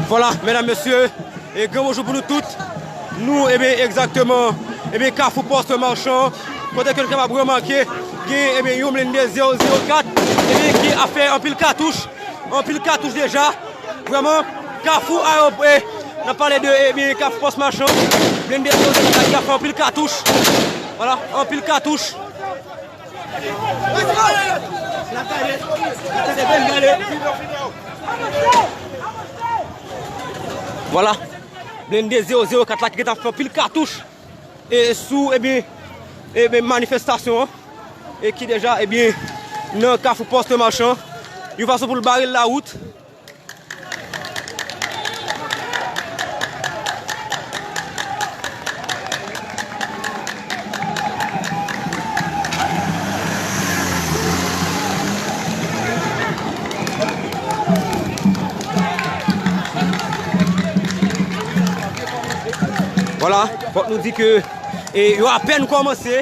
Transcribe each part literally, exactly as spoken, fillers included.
Vwala, medam, mesye, e gran bonjou pou nou tout. Nou, ebyen, egzakteman, ebyen, Kafou Pòs Machan, kote ke nou kapab remake, gen, ebyen, yon blende zewo zewo kat, ebyen, ki ap fè anpil katouch, anpil katouch deja. Vrèman, Kafou Ayo-, e, n ap pale de, ebyen, Kafou Pòs Machan, blende zewo zewo kat ki ap fè anpil katouch. Vwala, anpil katouch. Vwala. Blende zewo zewo kat la ki gentan fè anpil katouch e sou, ebyen, ebyen, manifestasyon an, e ki deja, ebyen, nan Kafou Pòs Machan, yon fason pou l bare l lawout. Vwala, fòk nou di ke, e, yo apèn kòmanse,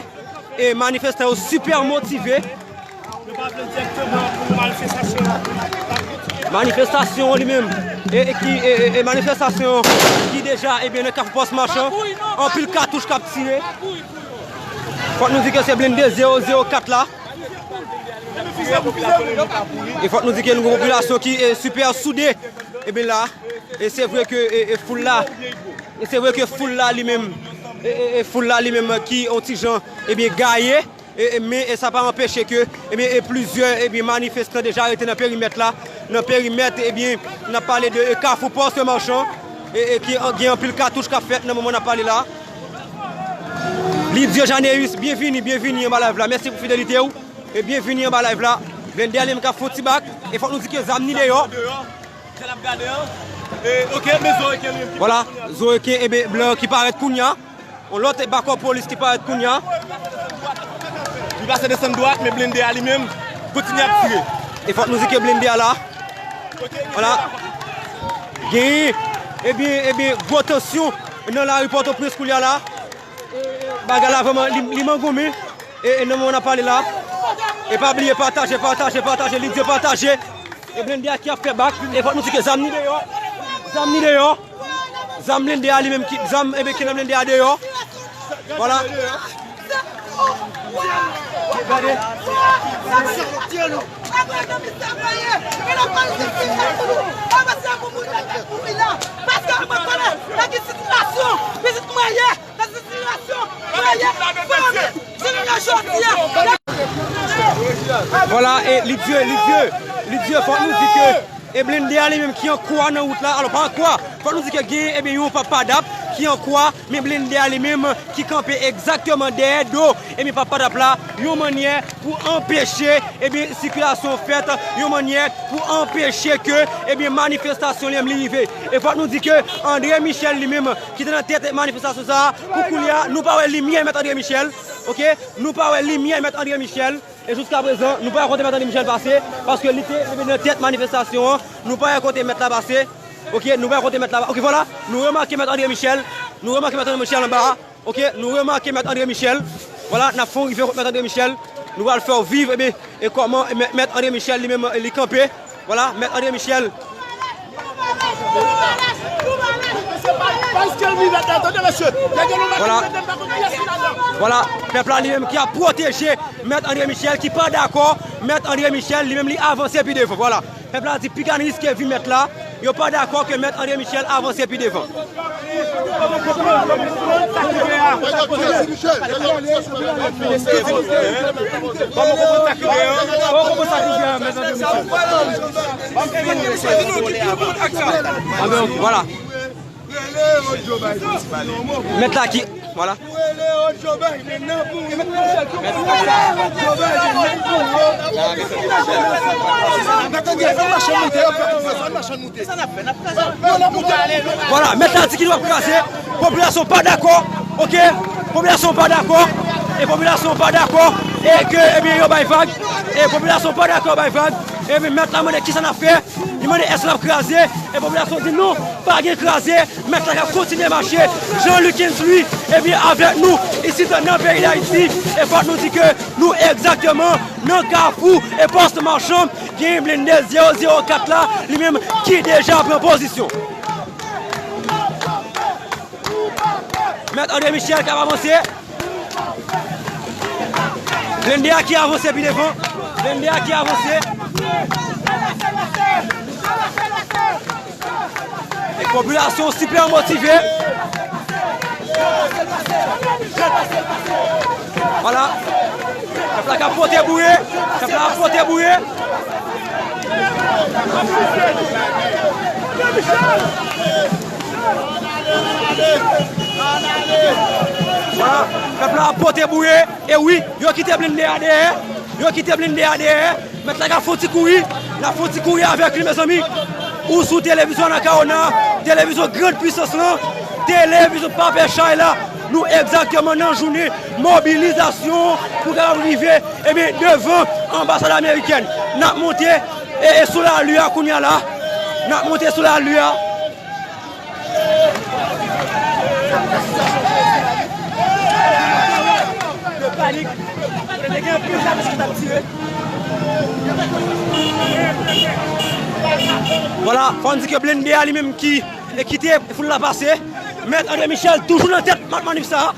e manifestan yo sipè motive. Manifestasyon an li menm, e, e ki, e, e, e manifestasyon ki deja, ebyen, nan Kafou Pòs Machan, anpil katouch k ap tire. Fòk nou di ke se blende zewo zewo kat la. E fòk nou di ke nou gen yon popilasyon ki, e, sipè soude, ebyen, la. E se vre ke, e, e foul la, e se vre ke foul la li menm, e, e, e foul la li menm ki yon ti jan, ebyen, gaye. E, e, men, e sa pa anpeche ke, ebyen, e plizyè, ebyen, manifestan deja rete nan perimèt la. Nan perimèt, ebyen, n ap pale de, e, Kafou Pòs Machan, e, e ki an-, gen anpil katouch k ap fèt nan moman n ap pale la. Lidye Janeus, byenvini, byenvini anba live la. Mèsi pou fidelite w. E byenvini anba live la. Blende a li menm k ap fè yon ti bak. E fòk nou di ke zam ni deyò. Vwala, Zoreken, ebyen, blan ki parèt kounye a. Yon lòt bakòp polis ki parèt kounye a. Li pase desann dwat, men blende a li menm kontinye ap tire. E fòk nou di ke blende a la. Vwala. Genyen, ebyen, ebyen, gwo tansyon nan lari Pòtoprens kounye a la. Bagay la vrèman, li, li mangonmen. E, e nan moman n ap pale la. E pa bliye pataje, pataje, pataje, lidye pataje. E blende a ki ap fè bak. E fòk nou di ke zam ni deyò. Zam ni deyò. Zam blende a li menm ki, zam, ebyen, ki nan blende a deyò. Vwala. Gade. Paske mwen konnen nan ki sitiyasyon pitit mwen ye. Vwala, e lidye, lidye, lidye, fòk nou di ke e blende a li menm ki an kwa nan wout la, alò pa an kwa, fòk nou di ke gen, ebyen, yon pa-, padap ki an kwa, men blende a li menm ki kanpe egzakteman dèyè do, ebyen, pa-, padap la, yon mannyè pou anpeche, ebyen, sikilasyon fèt, yon mannyè pou anpeche ke, ebyen, manifestasyon li menm li rive. E fòk nou di ke André Michel li menm, ki te nan tèt manifestasyon sa a, pou kounye a, nou pa wè limyè Mèt André Michel, oke? Nou pa wè limyè Mèt André Michel, e jiskaprezan, nou pa wè kote Mèt André Michel pase, paske li te, li te nan tèt manifestasyon an, nou pa wè kote mèt la pase, oke? Nou pa wè kote mèt la, oke, vwala, nou remake Mèt André Michel, nou remake Mèt André Michel anba a, oke? Nou remake Mèt André Michel, vwala, n ap fè yon rive kot Mèt André Michel, nou pral fè w viv, ebyen, e kòman Mè-, Mèt André Michel li menm, li kanpe. Vwala, Mèt André Michel. Vwala. Vwala, pèp la li menm ki ap pwoteje Mèt André Michel, ki pa dakò Mèt André Michel li menm li avanse pi devan. Vwala. Pèp la di piga n riske vi mèt la. Yo pa dakò ke Mèt André Michel avanse pi devan. Vwala. Mèt la ki, vwala. Vwala, mèt la di ki nou ap kraze. Popilasyon pa dakò, oke? Popilasyon pa dakò. E popilasyon pa dakò. E ke, ebyen, yo bay vag. E popilasyon pa dakò bay vag. Ebyen, mèt la mande kisa n ap fè. Li mande èske n ap kraze. E popilasyon di non, pa gen kraze. Mèt la k ap kontinye mache. Jean Lucens, li, ebyen, avèk nou isit nan peyi Dayiti. E fòk nou di ke nou egzakteman nan Kafou e Pòs Machan. Gen blende zewo zewo kat la, li menm ki deja pran pozisyon. Mèt André Michel k ap avanse. Blende a ki avanse pi devan. Blende a ki avanse. E popilasyon sipè motive. Vwala. Pèp la k ap pote boure. Pèp la ap pote boure. Vwala. Pèp la ap pote boure. E wi, yo kite blende a dèyè. Yo kite blende a dèyè. Mèt la ka fon ti kouri. L ap fon ti kouri avèk li, mezanmi. Ou sou televizyon Anacaona, televizyon Grande Puissance lan, televizyon Papè Chay la. Nou egzakteman nan jounen mobilizasyon pou kapab rive, ebyen, devan anbasad amerikèn. N ap monte e, e sou lari a kounye a la. N ap monte sou lari a. Vwala, fò n di ke blende a li menm ki, e kite foul la pase. Mèt André Michel toujou nan tèt ma-, manif sa a.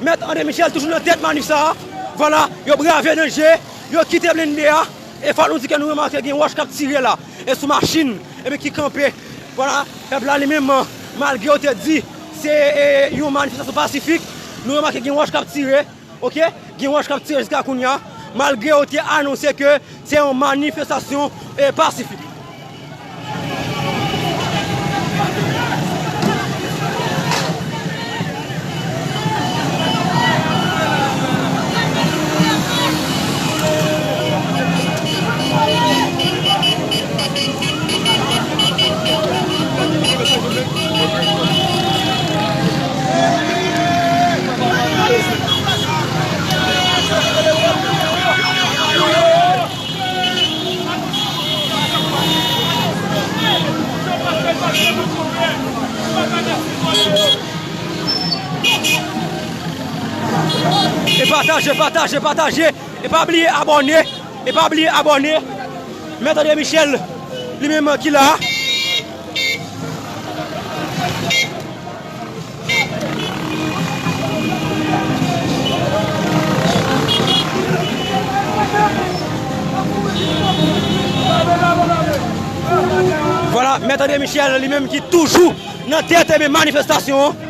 Mèt André Michel toujou nan tèt manif sa a. Vwala, yo brave danje, yo kite blende a. E fò nou di ke nou remake gen wòch k ap tire la. E sou machin, ebyen, ki kanpe. Vwala, pèp la li menm, malgre yo te di se, e, yon manifestasyon pasifik, nou remake gen wòch k ap tire, oke? Gen wòch k ap tire jiska kounye a, malgre yo te anonse ke se yon manifestasyon, e, pasifik. E pataje, pataje, pataje. E pa bliye abòne. E pa bliye abòne. Mèt André Michel, li menm ki la. Vwala, Mèt André Michel, li menm ki toujou nan tèt, ebyen, manifestasyon an.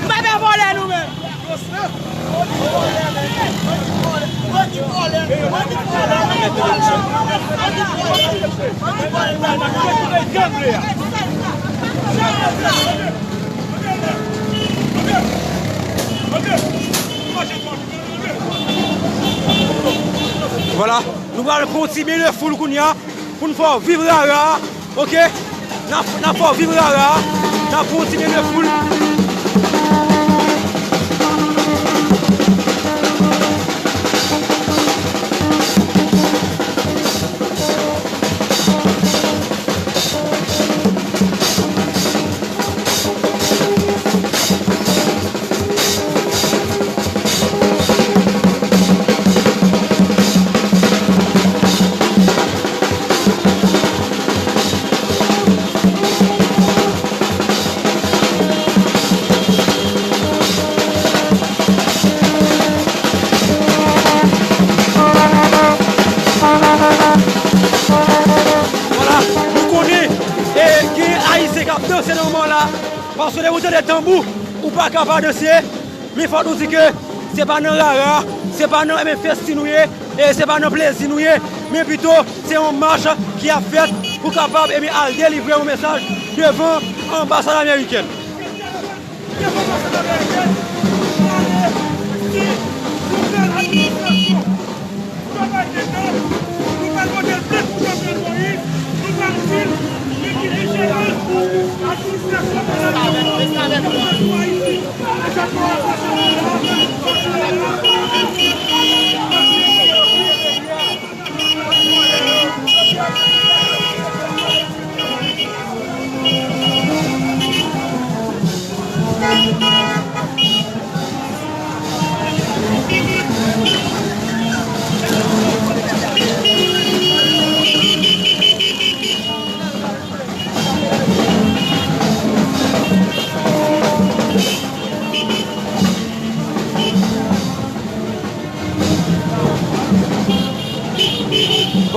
M pa pè vòlè nou menm. Vwala, nou pral kontinye de foul kounye a. Pou n fè w viv rara a, oke? N ap, n ap fè w viv rara a, n ap kontinye de foul. Vwala, nou konnen, e, gen Ayisyen k ap danse nan moman la, paske lè ou tande tanbou, ou pa ka pa danse. Men fòk nou di ke se pa nan rara, se pa nan, ebyen, festin nou ye, e se pa nan plezi nou ye, men pito se yon mach ki ap fèt pou kapab, ebyen, al delivre yon mesaj devan anbasad amerikèn. Travay de nòt, nou pral pote l plent pou Jovenel Moïse, nou pral di l, men ki diferans administrasyon Donald Trump nan pou Ayiti. Sa k ap pase la, sa k ap pase la.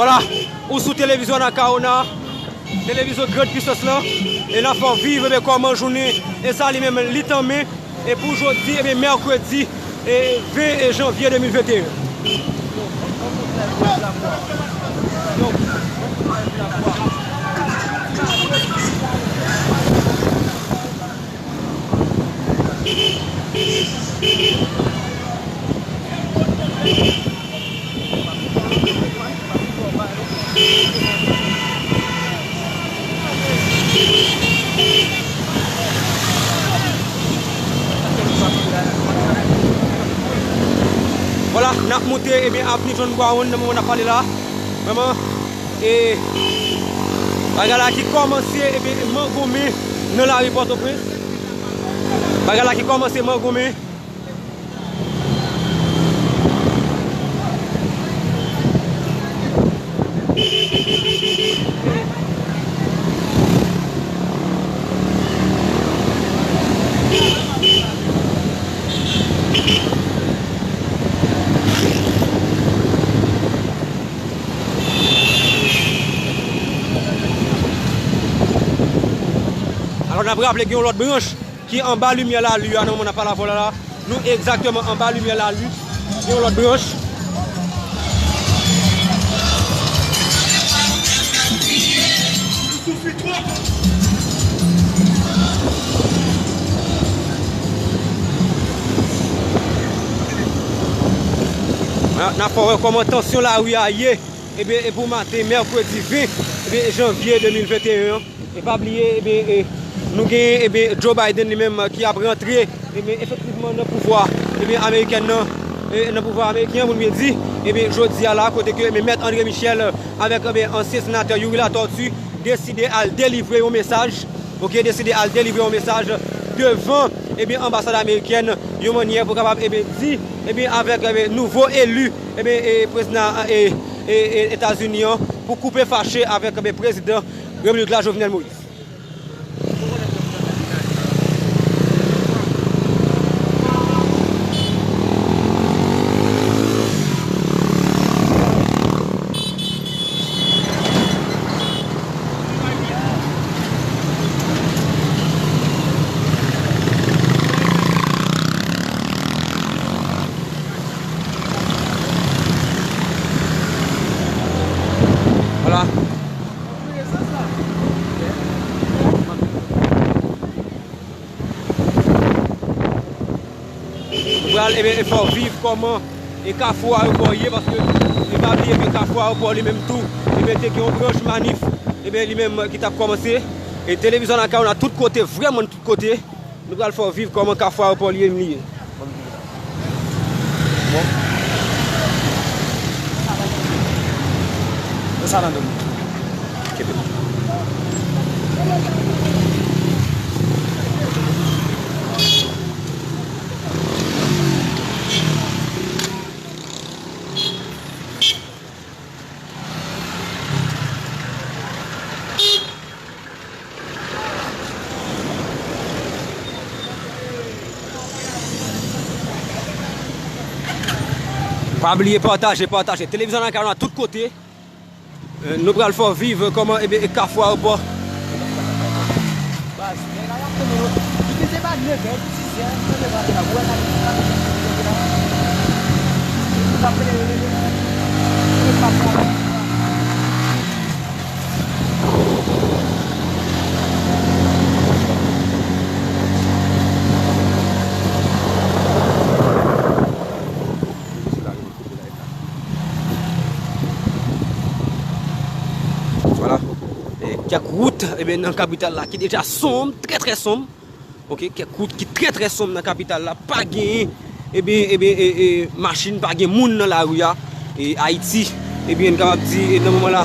Vwala, ou sou televizyon Anacaona, televizyon Grande Puissance lan, e n ap fè w viv, ebyen, kòman jounen, e sa li menm, li tanmen, e pou jodi, ebyen, mèkredi, e ven janvye de mil venteyen. Vwala, n ap moute, ebyen, Avni John Brown, nan moman n ap pale la. Vrèman, e bagay la ki kòmanse, ebyen, mangonmen nan lari Pòtoprens. Bagay la ki kòmanse mangonmen. Alò, n ap raple gen yon lòt branch ki anba limyè lali a, nan moman n ap pale avè w la, la. Nou egzakteman anba limyè lali. Gen yon lòt branch. N a, n a fè w wè kòman tansyon lari a ye. Ebyen, e pou maten, mèkredi ven, ebyen, janvye de mil venteyen an. E pa bliye, ebyen, e, nou genyen, ebyen, Joe Biden li menm ki ap rantre, ebyen, efektivman nan pouvwa, ebyen, amerikèn nan, e, nan pouvwa ameriken an, pou n byen di, ebyen, jodi a la, kote ke, ebyen, Mèt André Michel, avèk, ebyen, ansyen senatè Youri Latortue, deside al delivre yon mesaj, oke, deside al delivre yon mesaj devan, ebyen, anbasad amerikèn, yon mannyè pou kapab, ebyen, di, ebyen, avèk, ebyen, nouvo eli, ebyen, e, prezidan, e, e, e, Etazini an, pou koupe fache avèk, ebyen, prezidan Repiblik la, Jovenel Moïse. Vwala. Nou pral, ebyen, fè w viv kòman e kafou ayewopò ye, paske e pa bliye ke kafou ayewopò li menm tou, ebyen, te gen yon branch manif, ebyen, li menm ki t ap kòmanse. E televizyon Anacaona tout kote, vrèman tout kote. Nou pral fè w viv kòman kafou ayewopò li menm li ye. Bon. Mwen sa nan do m. Kenbe. Pa bliye pataje, pataje. Televizyon Anacaona tout kote. Eh, nou pral fè w viv kòman, ebyen, e kafou ayewopò. Baz, nèg la ap tande yo. Depi se pa nèg la, depi se zè, tande pa la. Ou wè sa, sa, sa, sa, sa, sa. Vwala. E kèk wout, ebyen, nan kapital la ki deja sonm, trè, trè sonm. Oke, kèk wout ki trè, trè sonm nan kapital la. Pa genyen, ebyen, ebyen, e, e, machin, pa gen moun nan lari a. E Ayiti, ebyen, n kapab di, e, nan moman la,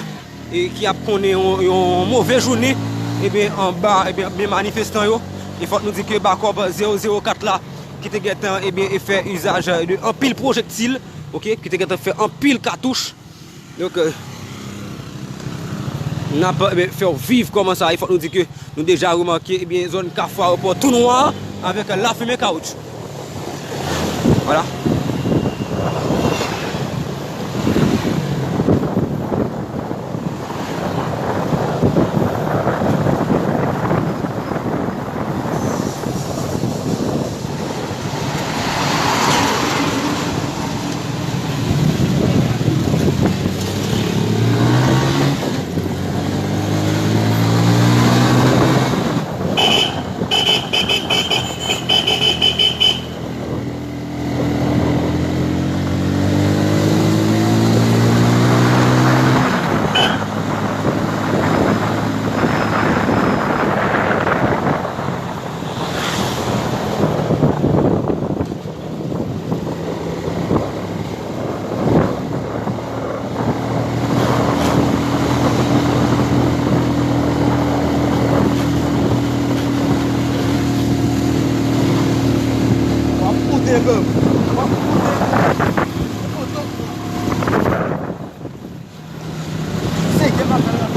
e ki ap konnen yon, yon move jounen, ebyen, anba, ebyen, men manifestan yo. E fòk nou di ke bakòp zewo zewo kat la, ki te gentan, ebyen, e fè izaj de anpil pwojektil, oke, ki te gentan fè anpil katouch. Donk, e, n ap, ebyen, fè w viv kòman sa ye. Fòk nou di ke nou deja remake, ebyen, zòn kafou ayewopò tou nwa avèk lafimen kawoutchou. Vwala. W ap koute menm. W ap koute. Kote w koute. Se ke m ap fè l nan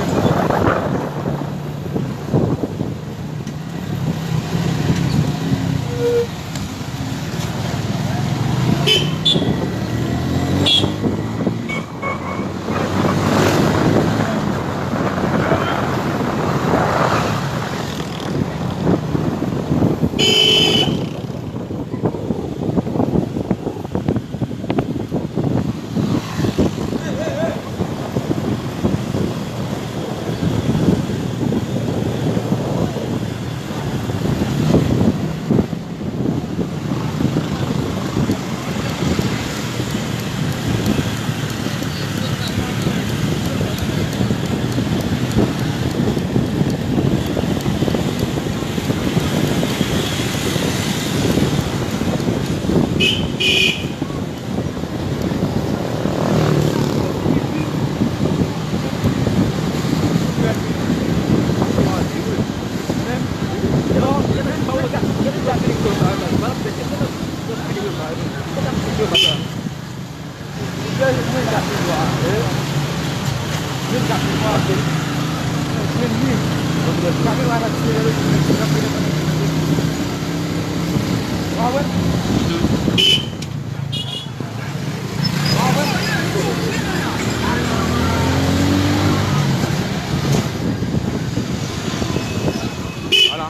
Vwala.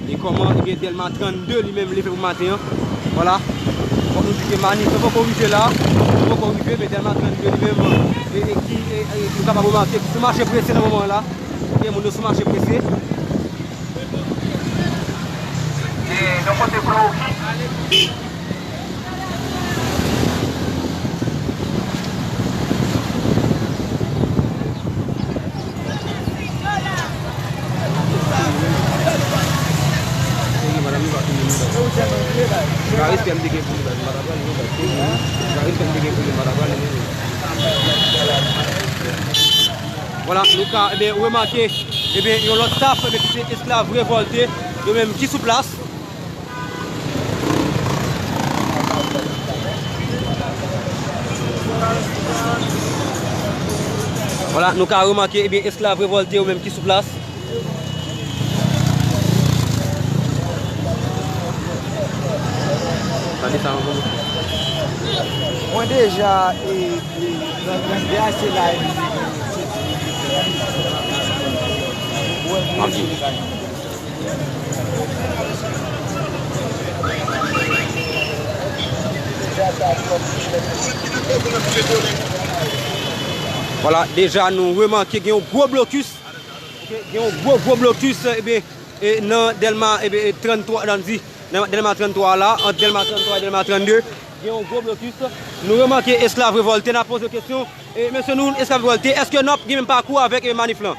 E kòman, ebyen, Dèlma trannde li menm, li fè pou maten an. Vwala. Fòk nou di ke manif lan poko rive la. Poko rive, men Dèlma trannde li menm, e, e ki, e, e, nou kapab remake ki sou mache prese nan moman an la. Ebyen, moun yo sou mache prese. E, yon kote klowokis. Vwala, nou ka, ebyen, remake, ebyen, yon lòt staff, ebyen, ki se esklav revòlte, yo menm ki sou plas. Vwala, nou ka remake, ebyen, esklav revòlte yo menm ki sou plas. Gade sa ankò. Mwen deja, e, e, nan, nan de a se la, e, se, se, se, se, se, se, se, se, se, se, se, Vwala, deja nou remake gen yon gwo blokis. Ok, gen yon gwo, gwo blokis, ebyen, e, nan Dèlma, ebyen, e, tranntwa, nan di, nan Dèlma tranntwa la, ant Dèlma tranntwa e Dèlma trannde, gen yon gwo blokis. Nou remake esklav revòlte, n ap poze kesyon. E, mesye nou, esklav revòlte, èske n ap gen menm pakou avèk, e, manif lan?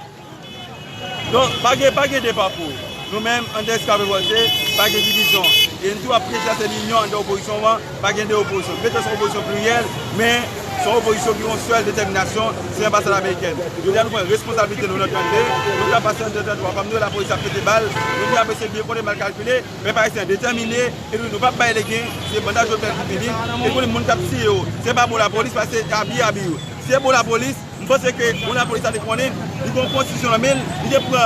Non, pa gen, pa gen de pakou. Nou menm, anndan esklav revòlte, pa gen divizyon. E nou tou ap preche a se linyon anndan opozisyon an, pa gen de opozisyon. Byentou se yon opozisyon pliryèl, men se yon opozisyon ki gen yon sèl detèminasyon, se anbasad amerikèn. Jodi a nou pran responsablite nou nan trannde, nou ka pase anndan tranntwa, kòm nou wè lapolis ap pete bal, nou di ap eseye byen konte mal kalkile, pèp ayisyen an detèmine, epi nou p ap bay legen, se banda Jovenel ki pini, e konnen moun k ap tiye yo, se pa bon lapolis, paske abi, abi yo. Si se bon lapolis, m panse ke bon lapolis la te konnen, li gen yon konstitisyon nan men l, li te pran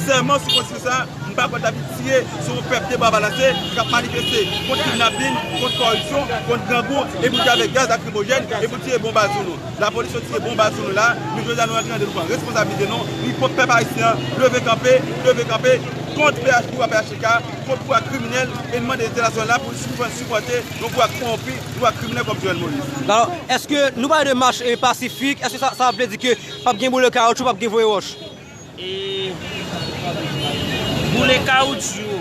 sèman sou konstitisyon sa, m pa kwè l t ap vin tiye sou yon pèp de bra balanse k ap manifeste kont kidnapin, kont kòripsyon, kont grangou, epi l te avèk gaz lakrimojèn, epi l tire bon bal sou nou. Lapolis yo tire bon bal sou nou la, men jodi a nou antre anndan, nou pran responsablite nou, li pou pèp ayisyen an leve kanpe, leve kanpe kont P H, pouvwa P H T K, kont pouvwa kriminèl, e n mande entènasyonal la pou l sipò-, sipòte yon pouvwa kowonpi, yon pouvwa kriminèl kòm Jovenel Moïse. Alò, èske nou pale de mach, e, pasifik, èske sa, sa vle di ke p ap gen boule kawotchou, p ap gen voye wòch? E boule kawotchou,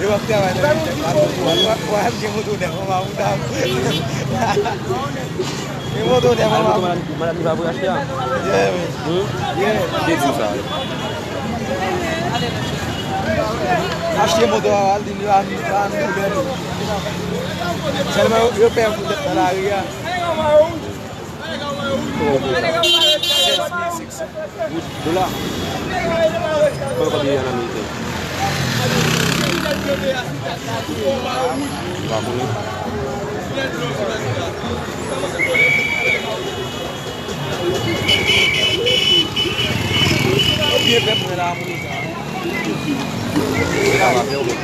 Yo ap travay nan Michel. Wap gen moto nèf anba bouda. Gen moto nèf anba. Moto madanm, madanm li pa vle achte a? Yeah, man. Hmm? Yeah. Ki di sa? Achte moto a, al di li pa, pa ann poubèl. Sèlman yo, yo pè pou tèt nan lari a. Kòman pou sa? Dola. Kòman pou peye an Ameriken? M pa konnen. Byen fè mwen la, moun sa. Se pa va fè, wi.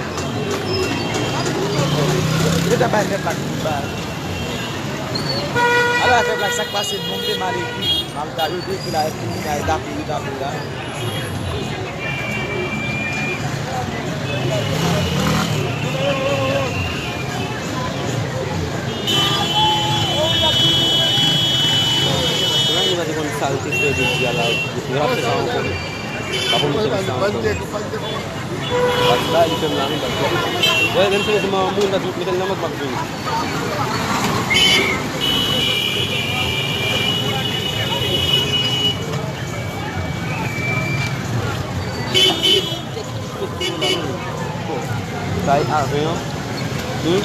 Yo ta bay fè blag pou ba. Alò, fè blag, sa k pase, non, m te mal ekri. M ap ta, yo te ekri la, epi m ta tape, yo tape la. Mwen pa te konn sa l te fè jodi a la. Li p ap fè sa ankò. L ap fè sa ankò. Pati la, li fè m la, li p ap fè. Wè, menm si se moun, li pa di mete l nan mòg, m ap vini. Sa e aven an. Hmm?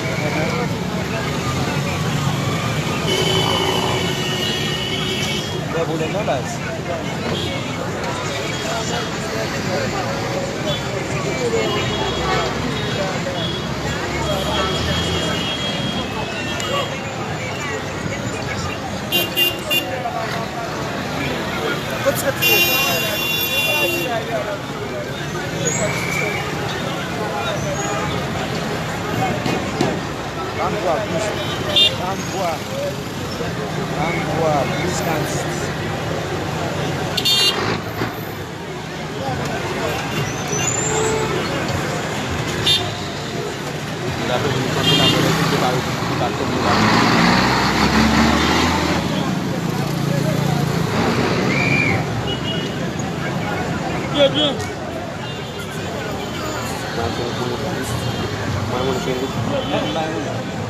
Fè pwoblèm nan baz. Ann bwè plis. Ann bwè. Ann bwè plis kantite. Byen, byen. Mwen, mwen, mwen, mwen, mwen.